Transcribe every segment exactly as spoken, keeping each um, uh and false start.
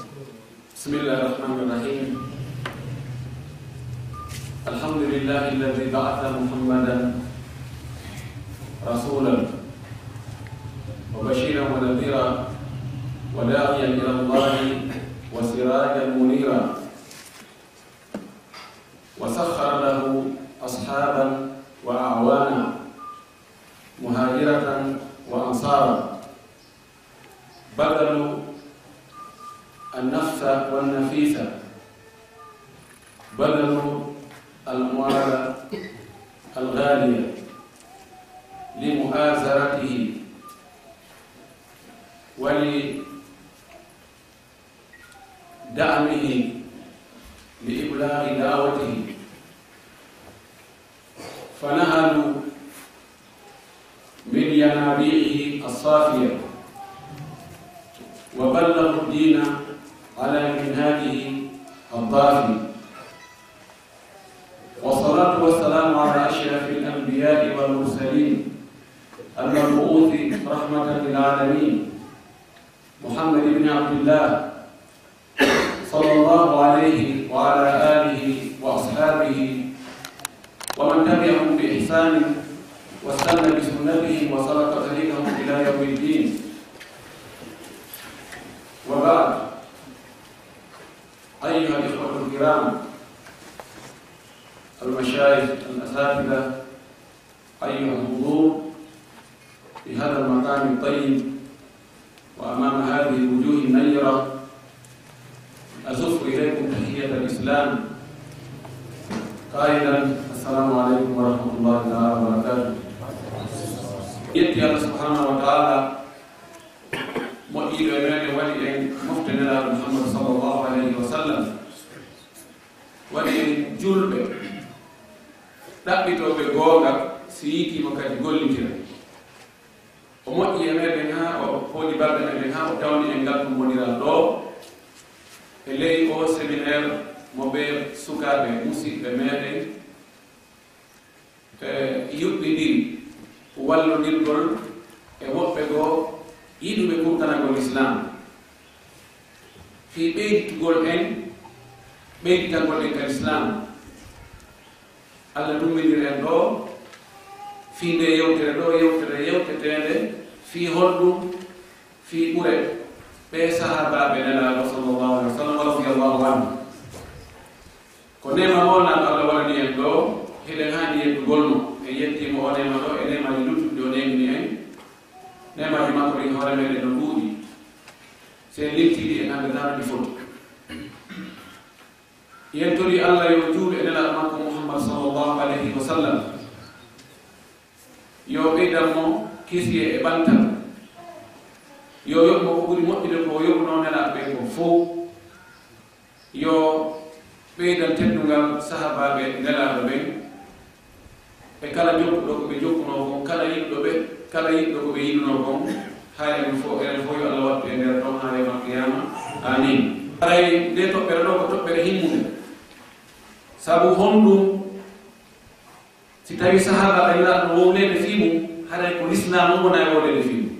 بسم الله الرحمن الرحيم. الحمد لله الذي بعث محمدا رسولا وبشيرا ونذيرا وداعيا إلى الله وسراجا منيرا، وسخر له أصحابا وأعوانا مهاجرة وأنصارا، بذلوا النفس والنفيس، بذلوا الأموال الغالية لمؤازرته ولدعمه لإبلاغ دعوته، فنهلوا من ينابيعه الصافية، وبلغوا الدين على منهاجه الضافي. والصلاة والسلام على أشرف الأنبياء والمرسلين، المبعوث رحمة للعالمين، محمد بن عبد الله، صلى الله عليه وعلى آله وأصحابه ومن تبعهم بإحسان واستنى بسنتهم وسلك طريقهم إلى يوم الدين. وبعد، أيها الإخوة الكرام، المشايخ، الأساتذة، أيها الحضور في هذا المكان الطيب وأمام هذه الوجوه النيرة، أزف إليكم تحية الإسلام قائلا: السلام عليكم ورحمة الله تعالى وبركاته. Yetti Allah subhanahu wa ta'ala, moƴƴiiɗo e meɗen, waɗi en mofte Nelaaɗo Muhammad sallallahu alayhi wa sallam, waɗi en julɓe, ɗaɓɓitooɓe goonga, si yiitii mo kadi gollitira. O moƴƴi e meɗen haa o fooɗi balɗe meɗen haa o tawni en ngal ɗum woniral ɗo, e ley o séminaire mo ɓe sukaaɓe musiɓɓe meɗen, e, yuɓɓindiri wallondirgol e woɓɓe goo yiɗuɓe kurtanagol Islam, fii ɓeyditugol en, ɓeyditagol en ka Islam. Allah dummindiri en ɗo, fii nde yewtere ɗo, yewtere yewteteende, fii honɗum? Fii ɓure ɓe sahaabaaɓe Nelaaɗo sallallahu alaihi wasallam, radiyallahu anhu. Ko neema mawnaaɗo Allah waɗani en ɗo, hiɗen haani yettugol mo. En yettii mo o neema ɗo e neemaaji luttuɗi ɗi o neemini en. Neemaaji makko ɗin hoore meɗen no ɗuuɗi. Si en limtii ɗi, en anndataa no ɗi foti. Yen torii Allah yo juulu e Nelaaɗo makko Muhammad sallallahu alaihi wasallam. Yo ɓeydan mo kisiyee e ɓantal. Yo yoɓ mo ko ɓuri moƴƴude ko o yoɓunoo Nelaaɓe ɓen kon fow. Yo ɓeydan teddungal sahaabaaɓe Nelaaɗo ɓen, e kala jokkuɗo ko ɓe jokkunoo kon, kala yiɗuɗo ɓe, kala yiɗuɗo ko ɓe yiɗunoo kon, haa enen fow, enen fow yo Allah wattu e nder ton haa yawmal qiyaama. Aamiin. Haray nde toɓɓere ɗo ko toɓɓere himmunde. Sabu honɗum? Si tawii sahaabaaɓe Nelaaɗo no wowleede fii mum, haray ko Lislaam on wona e wowleede fii mum.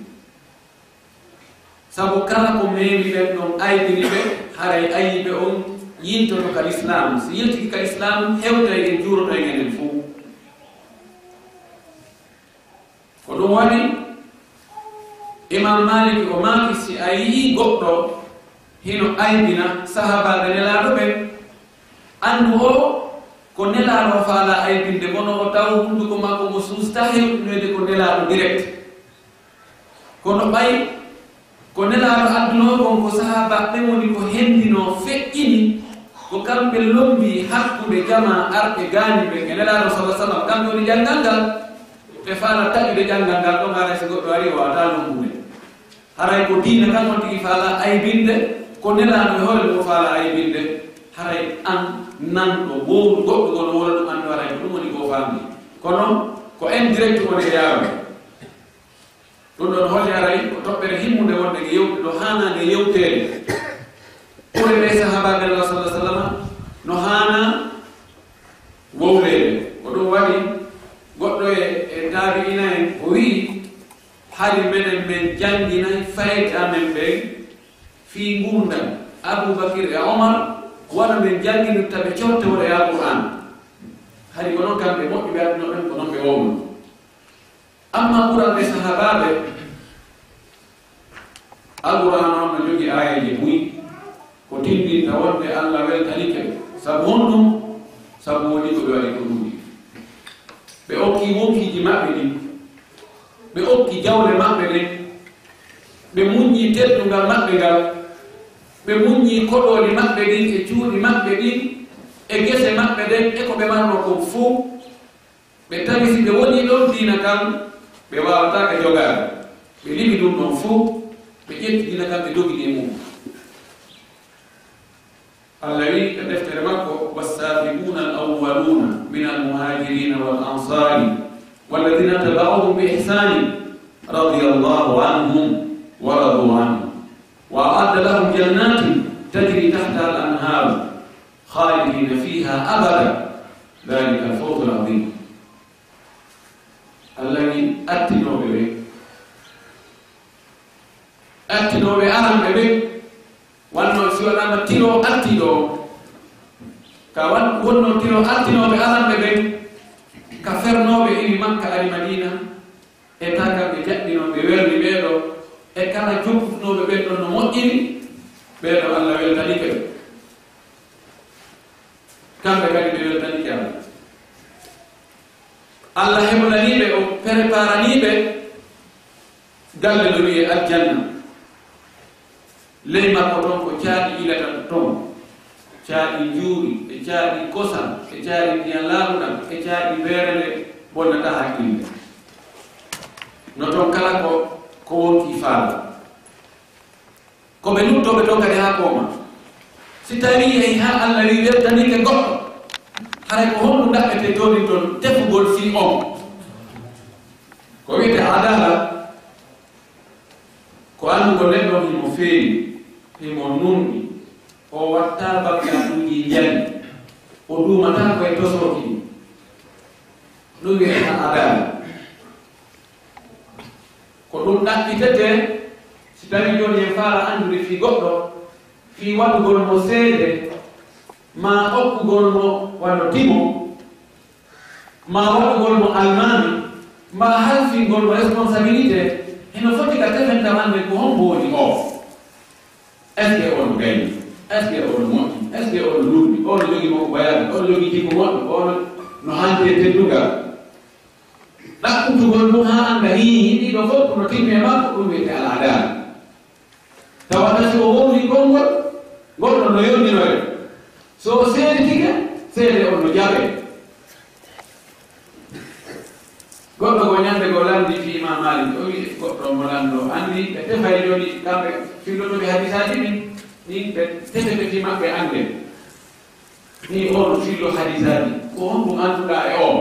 Sabu kala ko meemi ɓen ɗon aybini ɓe, haray ayibe on yintoto ka Lislaam. Si yiltike ka Lislaam, hewtay en, juuroto en enen fow. Ko ɗum waɗi, Imaam Maaliki o maaki, si a yi'ii goɗɗo hino aybina sahaabaaɓe Nelaaɗo ɓen, anndu o ko Nelaaɗo o faalaa aybinde, kono o taw hunnduko makko ngo suustaa hewtinoyde ko Nelaaɗo direct. Kono ɓay ko Nelaaɗo addunoo kon, ko sahaabaaɓe ɓen woni ko hendinoo, feƴƴini, ko kamɓe lommbii hakkunde jamaa arɓe gaani ɓen e Nelaaɗo sallallahu alaihi wasallam, kamɓe woni ƴanngal ngal, ɓe faalaa taƴude ƴanngal ngal ɗon, haray si goɗɗo arii o waawataa lommbude. Haray ko diina kan on tigi faalaa aybinde, ko Nelaaɗo e hoore mum o faalaa aybinde. Haray an nanɗo wowlu goɗɗo goo no wowla ɗum, anndu haray ko ɗum woni ko o faamdi. Kono ko en direct woni e yaawde. Ɗum ɗon holli haray ko toɓɓere himmunde wonde nge yewte, no haanaa nge yewteede. Ɓure ɓe sahaabaaɓe Allah sallallahu alaihi wasallam no haanaa wowleede. Ko ɗum waɗi goɗɗo e, e taabi'ina en o wi'i, hari menen men jannginay fayɓe amen ɓen fii ngurndan. Abu Bakir e Omar, wano men jannginirta ɓe corte wala e Alqur'aan. Hari ko non kamɓe moƴƴuɓe aduna ɓen, ko non ɓe wowno. Amma ɓural ɓe sahaabaaɓe, Alqur'aana on no jogii aayeeje buy, ko tinndinta wonde Alla weltanike ɓe. Sabu honɗum? Sabu woni ko ɓe waɗi ko ɗuuɗi. Ɓe okki wonkiiji maɓɓe ɗin, ɓe okki jawle maɓɓe ɗen, ɓe muññi teddungal maɓɓe ngal, ɓe muññi koɗooli maɓɓe ɗin e cuuɗi maɓɓe ɗin e gese maɓɓe ɗen e ko ɓe marno kon fow. Ɓe tawi si ɓe wonii ɗon diina kan, ɓe waawataa ka jogaade. Ɓe liɓi ɗum ɗon fow, ɓe ƴetti diina kan, ɓe dogini e mum. Alla wi'i ka deftere makko, والسابقون الأولون من المهاجرين والأنصار والذين اتبعوهم بإحسان رضي الله عنهم ورضوا عنه وأعد لهم جنات تجري تحتها الأنهار خالدين فيها أبدا ذلك الفوز العظيم. Alla wi'i attinooɓe ɓe, attinooɓe aranɓe ɓe, wanno si waɗaama tiro artiiɗo o, ka wan-, wonno tiro artinooɓe aranɓe ɓen, ka fernooɓe iwi Makka ari Madiina, e taga ɓe jaɓɓinoo ɓe werni ɓee ɗoo, e kala jokkutunooɓe ɓen ɗon no moƴƴiri, ɓee ɗoo Alla weltanike ɓe. Kamɓe kadi ɓe weltanike Alla. Alla heblanii ɓe, o preparanii ɓe galle no wi'ee aljanna. Ley makko ton ko caaɗi ilata ton, caaɗi njuuri, e caaɗi kosam, e caaɗi ndiyan laaɓuɗan, e caaɗi beerende bonnataa hakkille. No ton kala ko, ko wonkii faala. Ko ɓe luttooɓe ton kadi haa kooma. Si tawii yehi haa Alla wi'i weltanike goɗɗo, haray ko honɗum ɗaɓɓetee joonin ton tefugol fii on? Ko wi'etee adaala, ko anndugol neɗɗo himo feewi, himo nunɗi, o wattaa bakkatuuji njani, o duumataa ko e tosooki ɗin. Ɗum wi'etee adaala. Ko ɗum ɗaɓɓitetee si tawii jooni en faala anndude fii goɗɗo, fii waɗugol mo seede, maa okkugol mo wano timo, maa waɗugol mo almaami, maa halfingol mo responsabilité, hino foti ka tefenta wande ko hombo woni oo. Est-ce que on gayni? Est-ce que on moƴƴi? Est-ce que on luuɓi? On jogii makko bayaaji, on jogii jikku moƴƴo, on no hantee teddungal. Ɗaɓɓutugol ɗum haa annda hii, hii ɗiɗo fof no timmi e makko, ɗum wiyetee al adaala. Tawata si o wowli konngol, ngol ɗon no yondinoyoo. So o seeditike, seede on no jaɓee. Goɗɗo ko ñande ko lanndi fii Imaam Maalik, o wi'i goɗɗo mo lanndo anndi, ɓe tefay jooni kamɓe fillotooɓe hadiisaaji ɗin, ɗin ɓe tefete fii maɓɓe annde. Ni on fillo hadiisaaji, ko honɗum annduɗaa e oo?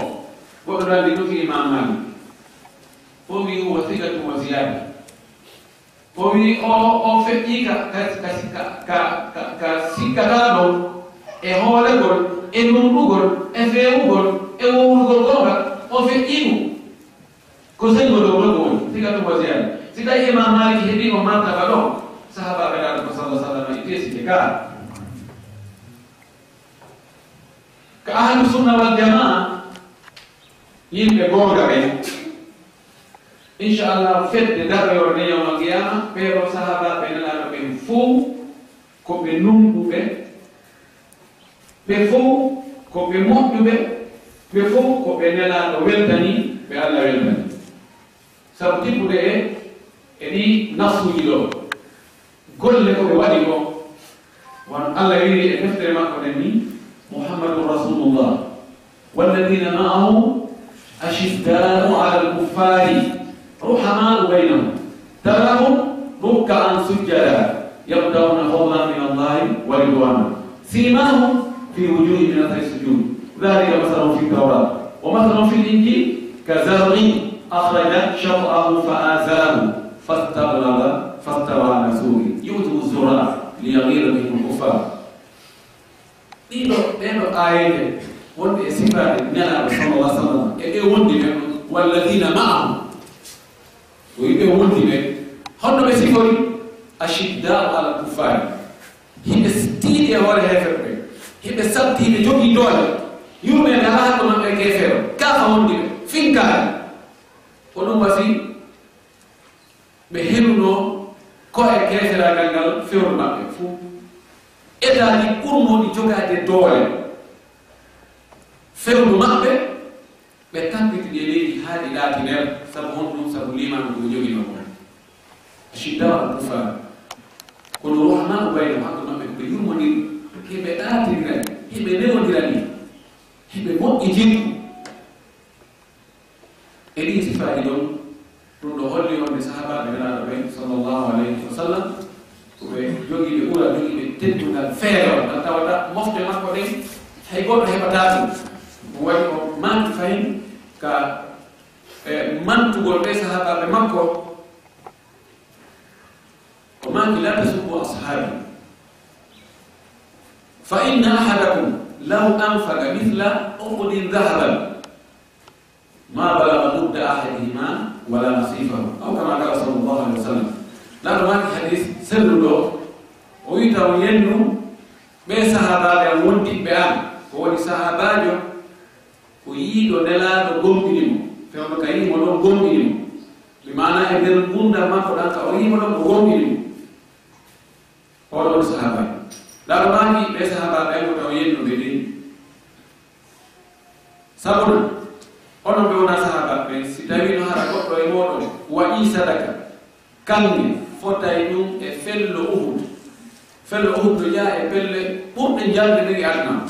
Goɗɗo lanndi ɗum fii Imaam Maalik. O wi'i huwa siqatun wa ziyaada. O wi'i o, o feƴƴii ka, ka, ka, ka sikkataa ɗon e hoolegol, e nunɗugol, e feewugol, e wowlugol goonga, o feƴƴii ɗum. Ko senngo dow ɗon o woni, siqatun wa ziyaada. Si tawi Imaam Maalik heɓii on martaba ɗon, sahaabaaɓe Nelaaɗo ko sallallaahu alayhi wa sallam e teesike gaa. Ka ahlu sunna wal jamaa, yimɓe goonga ɓen, inchallah, fedde daroyoore nden yawmal qiyaama, ɓee ɗoo sahaabaaɓe Nelaaɗo ɓen fow ko ɓe nunɗuɓe, ɓe fow ko ɓe moƴƴuɓe, ɓe fow ko ɓe Nelaaɗo weltani, ɓe Alla weltani. Sabu tippude e, e ɗii nafsuuji ɗoo, golle ko ɓe waɗi ko, wano Alla wiiri e deftere makko nden ni, Muhammadun Rasulullah, والذين معه أشداء على الكفار رحماء بينهم تراهم ركعا سجدا يبتغون فضلا من الله ورضوانا سيماهم في وجوههم من أثر السجود ذلك مثلهم في التوراة ومثلهم في الإنجيل كزرع أخرج شطأه فآزره فاستغلظ فاستوى على سوقه يعجب الزراع ليغيظ بهم الكفار. Ɗiɗo, ɗee ɗoo aayeeje wonɗe e sifaade Nelaaɗo sallallaahu alayhi wa sallam e ɓe wondi ɓen, والذين معه, ko ɓe wondi ɓen. Honno ɓe sifori? أشداء على الكفار. Hiɓe tiiɗi e hoore heeferɓe, hiɓe sabti, hiɓe jogii doole. Yurmeende alaa hakkunde maɓɓe e keefeero, kaafa wondi ɓe, finkaani. Ko ɗum wasi ɓe heɓunoo ko e keeferaagal ngal fewndo maɓɓe fuu. Etaaji ɓurmooɗi jogaade doole fewndo maɓɓe, ɓe tampiti ɗi e leydi haa ɗi ɗaati nder. Sabu honɗum? Sabu liimaanu ngu ɓe joginoo kon. Ashiddaa'u alal kuffaar. Kono ruhamaa'u baynahum, hakkunde maɓɓe ko ɓe yurmondirɓe, hiɓe ɗaatindirani, hiɓe newondirani, hiɓe moƴƴitirɗi. E ɗii sifaaji ɗon, ɗum ɗo holli wonde sahaabaaɓe Nelaaɗo ɓen, sallallahu alayhi wa sallam, ko ɓe jogiiɓe ɓura, jogiiɓe teddungal feere on, tan tawata mofte makko ɗen, hay gooto heɓataa ɗum. Ɗum waɗi o maaki fahin ka, e, mantugol ɓe sahaabaaɓe makko, o maaki, "La tasubbu ashaabi, fa inna ahadakum law anfaqa mithla uhudin dhahaban, ma balagha mudda ahadihima wala nasifahu." Aw kama qala sallallahu alaihi wasallam. Laɗo maaki hadis selluɗo, o wi, taw yennu ɓe sahaabaaɓe am wondiɓɓe am, ko woni sahaabaajo ko yiiɗo Nelaaɗo gomɗini mo, fewndo ka yii mo ɗon gomɗini mo, bi maana e nder ngurndan makko ɗan ka o yii mo ɗon o gomɗini mo. Oɗon sahaaba. Laɗo maaki ɓe sahaaba ɓen ko taw yennuɓe ɗin. Sabuna, onon ɓe wona sahaaba ɓen, si tawino hara goɗɗo e mooɗon waɗi sadaka, kanŋe fotay ɗum e fello Uhud. Fello Uhud no jeyaa e pelle ɓurɗe jalde nder e aduna.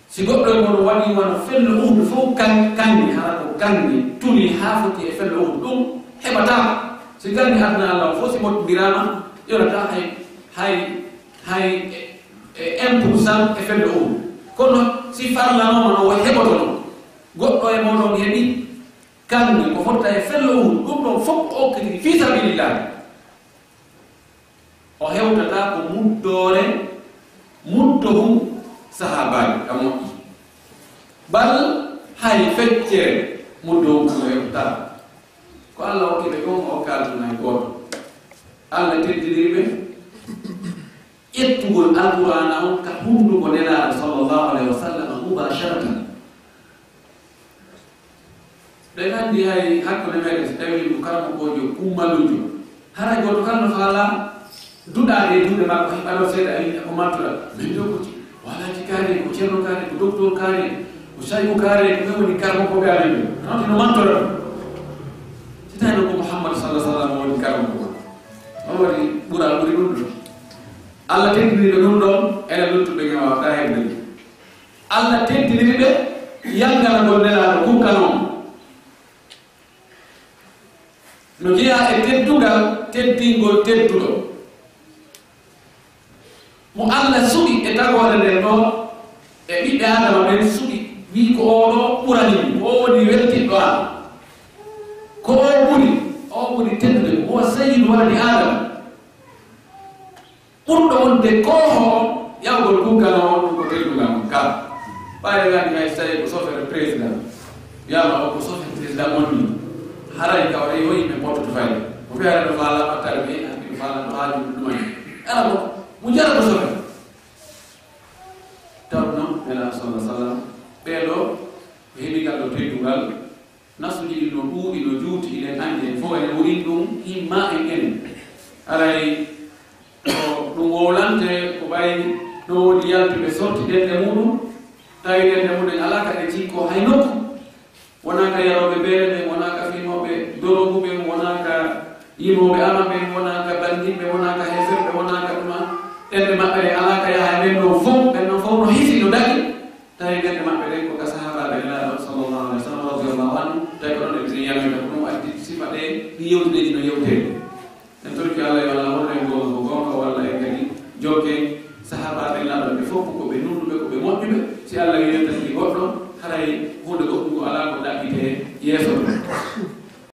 Si goɗɗo e mon waɗi wano fello Uhud fof, kan-, kanŋe, hara ko kanŋe tuni haa foti e fello Uhud, ɗum heɓataa. Si kanŋe aduna Allah o fof si mottindiraama, yonataa hay, hay, hay e, e un pour cent e fello Uhud. Kono si farlanooma no o heɓotono. Goɗɗo e mon on heɓi kanŋe ko fotta e fello Uhud, ɗum ɗon fof ko okkitiri fii sabilillah. O hewtata ko muddoore, muddo hum sahaabaajo ka moƴƴi. Bal hay feccere muddo hum ko hewtata. Ko Allah hokki ɓe ɗum, o hokkaali ɗum hay gooto. Allah teddiniri ɓe ƴettugol Alqur'aana on ka hunnduko Nelaaɗo sallallahu alayhi wa sallam mubasharatan. Ɓe nganndi hay hakkunde meɗen, si tawii ko karamokoojo kummaluujo, haray gooto kala no faalaa duɗaade e juuɗe makko, heɓa ɗon seeɗa, a wi'a ko mantora. Min ɗo ko ci-, o alaaji kaari, ko ceerno kaari, ko doktor kaari, ko sayku kaari, ko ɓe woni karamokooɓe amen ɓe. Tawde no mantora ɗum. Si tawii noon ko Muhammadu sallallahu alaihi wasallam woni karamokoojo, on waɗi ɓural ɓuri ɗum ɗo. Allah teddiniri ɓe ɗum ɗon, enen luttuɓe ñawataa heɓde ɗum. Allah teddiniri ɓe yannganagol Nelaaɗo kuuka non. No jeyaa e teddungal, teddingol tedduɗo. Mo Allah suɓi e tagoore nden ɗoo, e ɓiɓɓe Aadama ɓen suɓi, wi'i ko oo ɗoo ɓurani mo, ko oo woni weltinɗo am. Ko oo ɓuri, oo ɓuri teddude, ko huwa sayyidu waladi Aadama. Ɓurɗo wonde kooho on, yawgol kuugal on, ɗum ko teddungal mum kala. Ɓayde nganndi hay so tawii ko sofere président, wiyaama o ko sofere président on ni. Haray ka o rewi o yimɓe pottoto fayde. O wiya no faala ɓattare ɓe, an ɗo faala no haaju ɗum ɗum ani. Ala ko, mo jara ko sofere. Taw noon, Nelaaɗo sallallahu alaihi wasallam, ɓee ɗoo, ɓe heɓi ngal ɗo teddungal, Nasuuji ɗin no ɗuuɗi, no juuti, hiɗen anndi en fof enen woɗin ɗum, himma en enen. Haray ko ɗum wowlante, ko ɓay no woodi yaltuɓe sorti ɗenɗe muɗum, tawi ɗenɗe muɗum alaa ka ɗe jikkoo hay nokku. Wonaa ka yarooɓe beere ɓen, wonaa ka fimooɓe dorogu ɓen, wonaa ka yimooɓe ama ɓen, wonaa ka banndiiɓe, wonaa ka heeferɓe, wonaa ka ɗuma. Ɗenɗe maɓɓe ɗen alaa ka yaha e ɓen ɗon fof, ɓen ɗon fof no hisi, no daɗi. Tawi gande maɓɓe ɗen ko ka sahaabaaɓe Nelaaɗo sallallahu alaihi wasallam radiyallahu anhu, tawi ko ɗon ɓe yamira ko ɗum addi sifa ɗe, ɗi yewtude